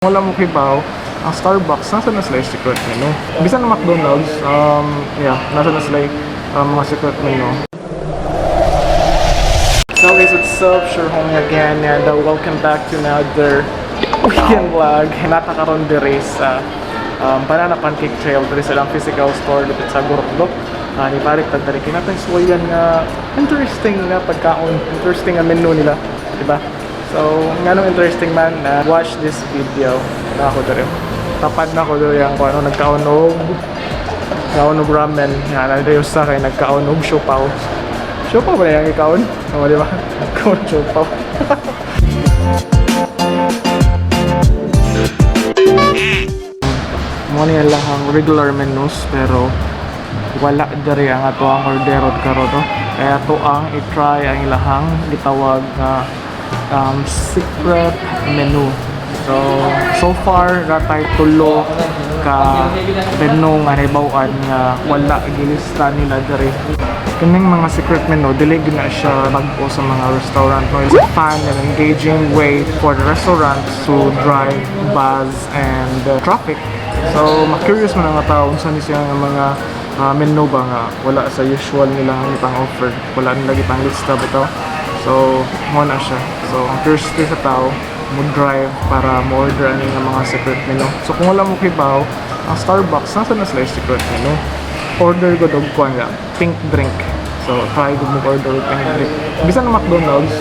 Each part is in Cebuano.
Wala mo kibaw, ang Starbucks, nasa na sila yung secret menu. Bisan ng McDonald's, yeah, nasa na sila yung mga secret menu. So guys, what's up? Sure Homie again and welcome back to another weekend vlog. Hinata karon diri sa Banana Pancake Trail diri sa ilang physical store dito sa Gorokdok. Ni palit ta diri kinatang suwayan nga interesting nga pagkaon, interesting nga menu nila, di ba? So, nganong interesting man, watch this video. Na ako diri. Tapad na ako diri ang kung ano nagkaon og kaon og ramen. Nga na diri usa kay nagkaon og siopaw. Siopaw ba na yung ikaon? Oo, di ba? Kaon siopaw. Mo ni lang ang regular menus pero wala diri ang ato ang orderod karon no. Kaya ato ang i-try ang ilahang gitawag nga secret menu. So, so far ratay tulo ka menu nga nahibaw-an nga wala gilista nila diri. Kining mga secret menu dili gyud na siya bag-o sa mga restaurant no. It's a fun and engaging way for the restaurant to drive buzz and traffic. So, ma-curious man ang mga tao unsa ni siya nga mga menu ba nga wala sa usual nila ang ipang offer, wala nila gipang lista bitaw. So, mo na siya. So, ang curiosity sa tao mo drive para mo order ani nga mga secret menu. So, kung wala mo kibaw, ang Starbucks nasa na sila yung secret menu. Order ko dog kuan nga pink drink. So, try gud mo order og pink drink. Bisan ng McDonald's,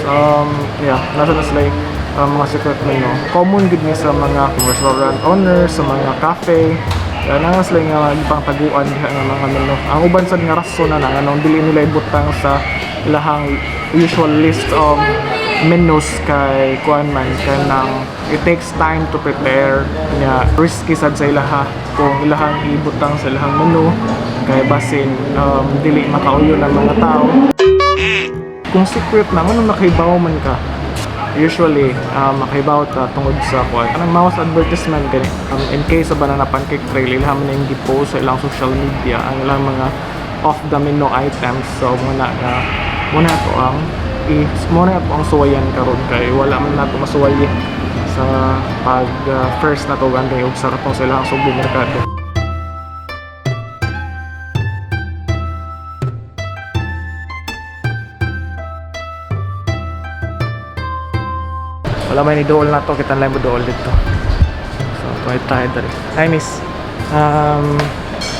yeah, nasa na sila yung mga secret menu. Common gud ni sa mga restaurant owners, sa mga cafe. Kaya na sila nga ipang taguan diha nga mga menu. Ang uban sad nga rason na na nganong dili nila ibutang sa ilahang usual list of menus kay kuan man kanang it takes time to prepare nya, risky sad sa ilaha kung ilahang ibutang sa ilahang menu kay basin dili makauyo ng mga tao. Kung secret na man, makahibaw man ka. Usually makahibaw ta tungod sa kuan anang mouse advertisement gani. In case sa Banana Pancake Trail, ilahang man yung gipost sa ilang social media ang ilang mga off the menu items. So muna nga muna to ang i muna to ang suwayan karon kay wala man nato masuway sa pag first na to gani og sa katong sa ilang Sugbo Merkado. Wala may ni dool na to, kita lang mo dool dito. So, tuwid tayo dali. Hi, miss.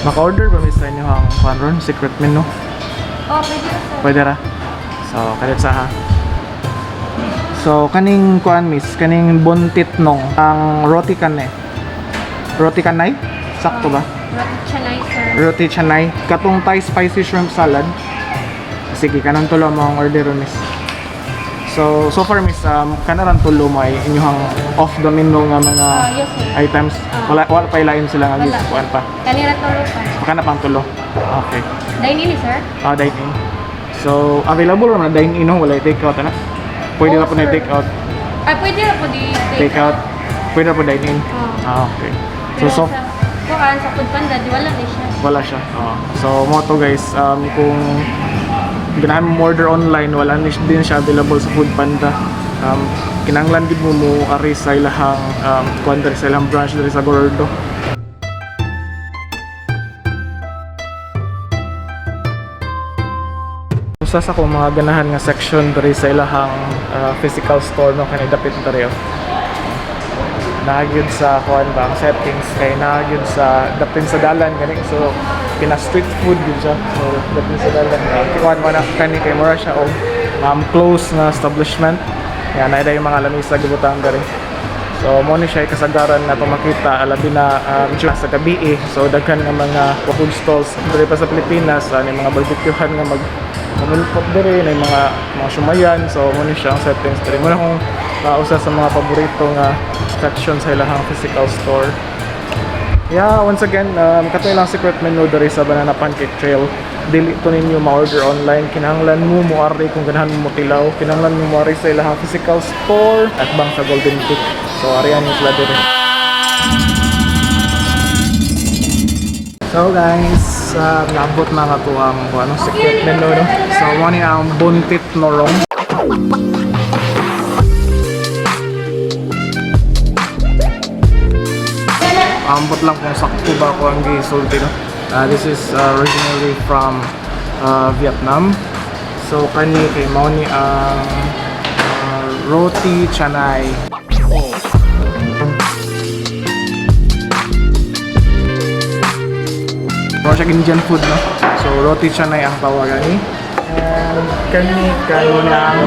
Maka-order ba miss sa inyo ang kuan ron, secret menu? Oh, pwede na, sir. Pwede ra. So, kalit sa ha. So, kaning kuan miss, kaning buntit nong, ang roti kanay. Roti kanay? Sakto ba? Roti canai, sir. Roti canay. Katong Thai spicy shrimp salad. Sige, kanang tulo mo ang order miss. So, so far miss, kanaran tulo mo ay inyong off the menu nga mga Ah, yes, sir. Items. Ah. Wala wala pa ilain sila nga Wala. kuan pa. Kanira tulo pa. Kana pang tulo. Okay. Dine in, sir? Ah, dine in. So, available na dine in no, wala take out ana. Pwede Oh, na po na sir. take out. Ay, pwede na po di Take out. Pwede na po dine in. Ah. Ah, okay. So, Pero so sa kuan sa food panda, di wala ni siya. Wala siya. Oo. So, mo to guys, kung ganahan mo order online, wala ni din siya available sa Food Panda. Kinanglan gid mo mo ari sa ilahang kuan diri sa ilahang branch diri sa Gorordo. Usa sa akong mga ganahan nga section diri sa ilahang physical store no, kani dapit diri oh. Naa gyud sa kuan ba ang settings kay naa gyud sa dapin sa dalan gani, so pina street food gyud siya. So dapin sa dalan, kuan man na kani kay mura siya og close na establishment ya, naa yung mga lamisa gibutang diri. So mo ni siya kasagaran na makita labi na sa gabi eh. So daghan nga mga food stalls diri pa sa Pilipinas, ni mga barbecuehan nga mag mamulpot diri na mga sumayan. So mo ni siya ang settings diri mo na kung usa sa mga paborito nga section sa ilahang physical store. Yeah, once again, kato ilang secret menu diri sa Banana Pancake Trail. Dili to ninyo ma-order online. Kinahanglan mo moari kung ganahan mo motilaw. Kinahanglan mo moari sa ilahang physical store at bang sa Golden Peak. So ariyan ni sila diri. So guys, naabot na nga to ang ano, secret menu no. So mo ni ang buntit norong. Ambot lang kung sakto ba ako ang gisulti, no? This is originally from Vietnam. So kani kay mao ni ang roti canai. Mao siya Indian food, no? So roti canai ang tawag ani. And kani kay mao ni ang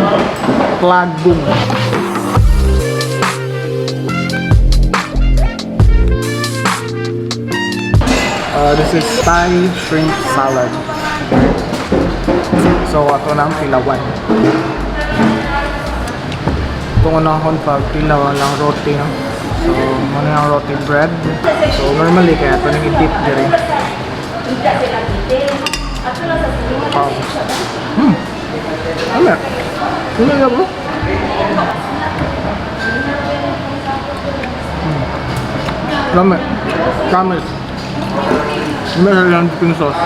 plagung. This is Thai shrimp salad. So, ato na ang tilawan. Itong unahon pag tilawan lang roti, no? So, muna ang roti bread. So, normally, kaya ito nang i-dip diri. Wow. Ano? Ano nga bro? Lami. Promise. Meron lang dipping sauce.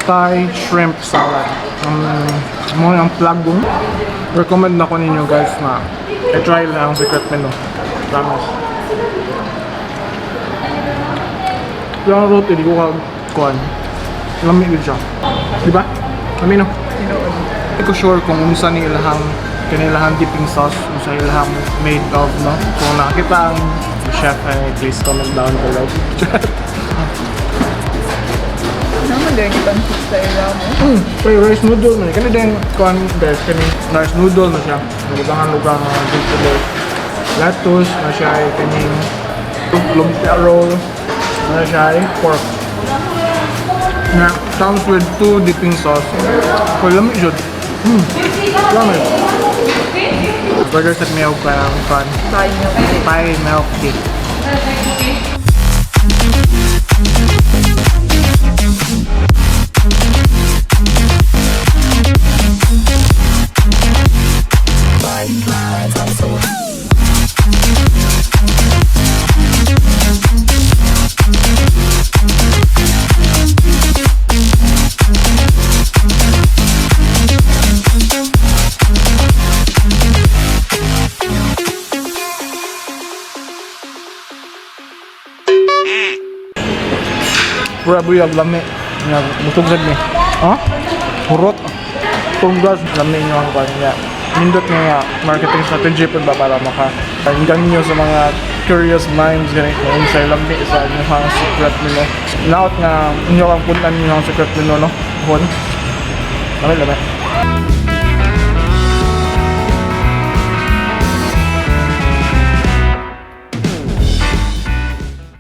Thai shrimp salad. Mo ang plagong. Recommend na ko ninyo guys na i-try lang ang secret menu. Promise. Yung roti, di ko kag-kuhan. Lami yun siya. Di ba? Lami no? Hindi ko sure kung unsa ni ilahang kanilahang dipping sauce, unsa ilahang made of, no? Kung nakita ang chef, ay please comment down below. Naman din kita sa ila mo. Kay rice noodle man. Kani din kuan guys, kani rice noodle na siya. Nabutangan lugar mga vegetable. Lettuce na siya ay kaning lumpia roll na siya ay pork. Na comes with two dipping sauce. Kay lami jud. Lami. Burger set milk ang kuan. Thai milk tea. Thai milk tea. Pura buyag lami. Nga busog sad ni. Ha? Hurot. Tunggas lami nyo ang kwan niya. Nindot nga nga marketing strategy pud ba para maka hanggang nyo sa mga curious minds ganit kung unsay lami sa inyong mga secret menu. Naot nga inyo ang puntan ninyo ang secret menu, no? Hon. Lami lami.